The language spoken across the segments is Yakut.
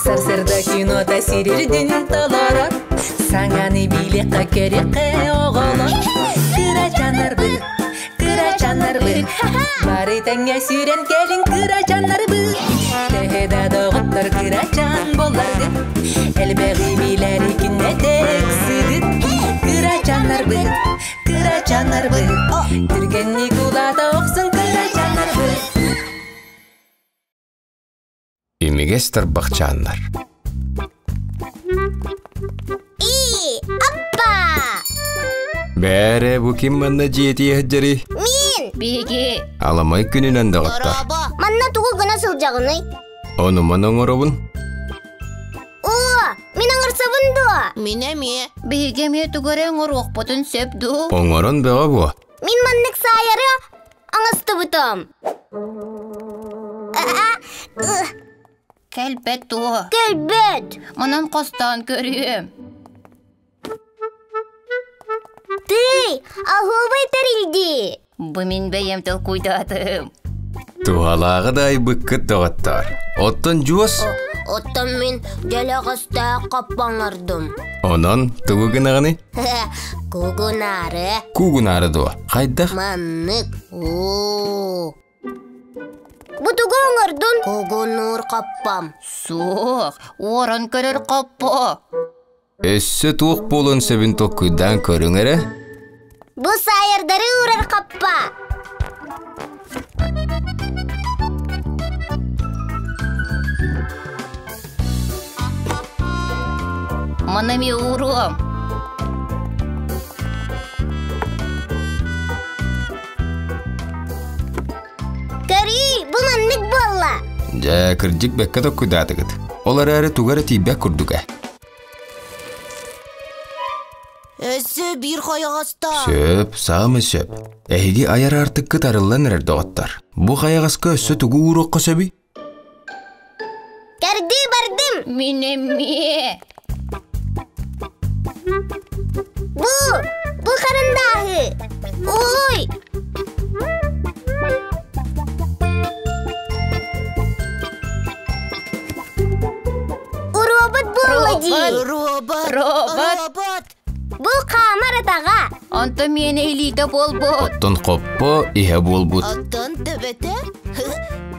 Сарсыарда кинота сирирдин толорор Саҥаны билиэххэ көрүөххэ оҕолор Кырачааннарбыт, кырачааннарбыт Бары тэҥҥэ сүүрэн кэлиҥ кырачааннарбыт Төһө да доҕоттор кырачаан буолларгыт Элбэҕи билэри күннэтэ ыксыгыт Кырачааннарбыт, кырачааннарбыт Түргэнник улаата охсун кырачааннарбыт Имигэс тарбахчааннар. И, аппа! Бээрэ, бу ким манна дьиэтиэ сылдьарый? Мин! Биһиги Аламай күнүнэн доҕоттор. Дорообо! Манна тугу гына сылдьаҕыный? Ону маны оҥоробун. Оо, мин оҥорсобун дуо? Мин эмиэ. Биһиги эмиэ тугу эрэ оҥоруохпутун сөп дуу? Оҥорон бөҕө буо. Мин маннык саайары оҥостубутум. Кэлбэт дуо? Кэлбэт. Онон хостоон көрүөм. Тый, аһуобай тэрилдии. Бу мин бэйэм толкуйдаатым. Туһалааҕы да айбыккыт доҕоттоор. Оттон дьуос? Оттон мин дэлэҕэстээх хаппаҥардым. Онон тугу гынаҕыный? Кугунаары. Кугунаары дуо? Хайдах? Маннык. Уу. Бу тугу оҥордун? Кугунуур хаппам. Суох, уоран көрөр хоппо. Өссө туох буолуон сөбүн толкуйдаан көрүҥ эрэ. Бу саайардары уурар хаппа. Маны эмиэ ууруом. Көрүүй, бу маннык буолла. Дьэ, кырдьык бэккэ толкуйдаатыгыт. Ол эрээри туга эрэ тиийбэт курдук ээ. Өссө биир хайаҕастаах. Сөп, саамай сөп. Эһиги айар аартыккыт арыллан эрэр доҕоттор. Бу хайаҕаска өссө тугу ууруохха сөбүй? Кэрдии бардым. Мин эмиэ. Бу, бу харандааһы. Ой! Уруобут буолла дии. Робот. Робот. Робот. Бу хаамар атаҕа. Онтон миэнэ илиитэ буолбут. Оттон хоппо иһэ буолбут. Оттон төбөтө?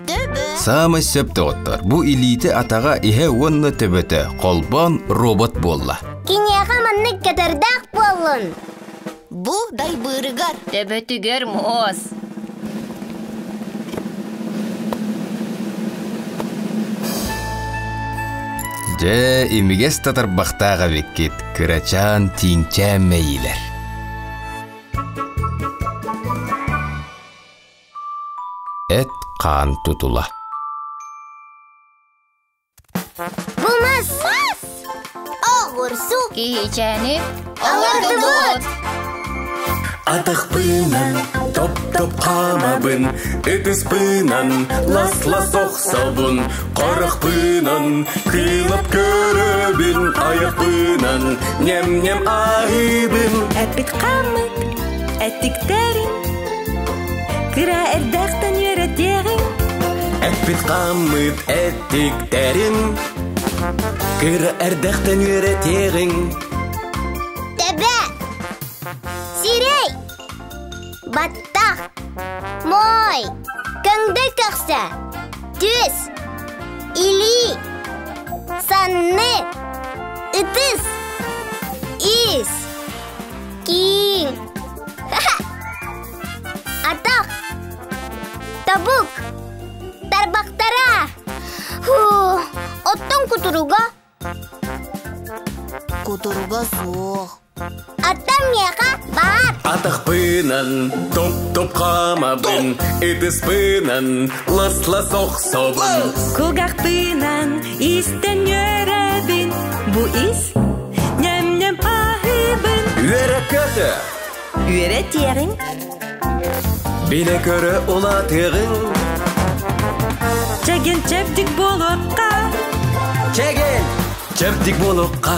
Төбө. Саамай сөп доҕоттор. Бу илиитэ атаҕа иһэ уонна төбөтө холбоон робот буолла. Киниэхэ маннык көтөрдөөх буоллун. Бу дайбыырыгар. Төбөтүгэр муос. Дьэ, имигэс татарбахтаах эбиккит, кырачаан тииҥчээн мэйиилэр. Эт-хаан тутула. Бу мас! Мас! Оҕурсу! Киһичээни Олордубут! Атахпынан топ-топ хаамабын, ытыспынан лас-лас охсобун, харахпынан кыылап көрөбүн, аяхпынан нем-нем аһыыбын. Эппит хааммыт эттиктерин Кыра эрдэхтэн үөрэтиэҕиҥ Эппит хааммыт эттиктерин Кыра эрдэхтэн үөрэтиэҕиҥ Төбө! Сирэй! Баттах! Моой! Көҥдөй көхсө! Түс! Илии! Санны! Ытыс! Ис! Киин! Атах! Табык! Тарбахтара! Фу, оттон кутуруга? Кутуруга суох. Оттон миэхэ баар. Атахпынан топ-топ хаамабын, ытыспынан лас-лас охсобун. Кулгахпынан истэн үөрэбин Бу ис ньэм-ньэм аһыыбын Үөрэ-көтө! Үөрэтиэҕиҥ Билэ-көрө улаатыаҕыҥ. Чэгиэн чэбдик буолуохха Чэгиэн чэбдик буолуохха.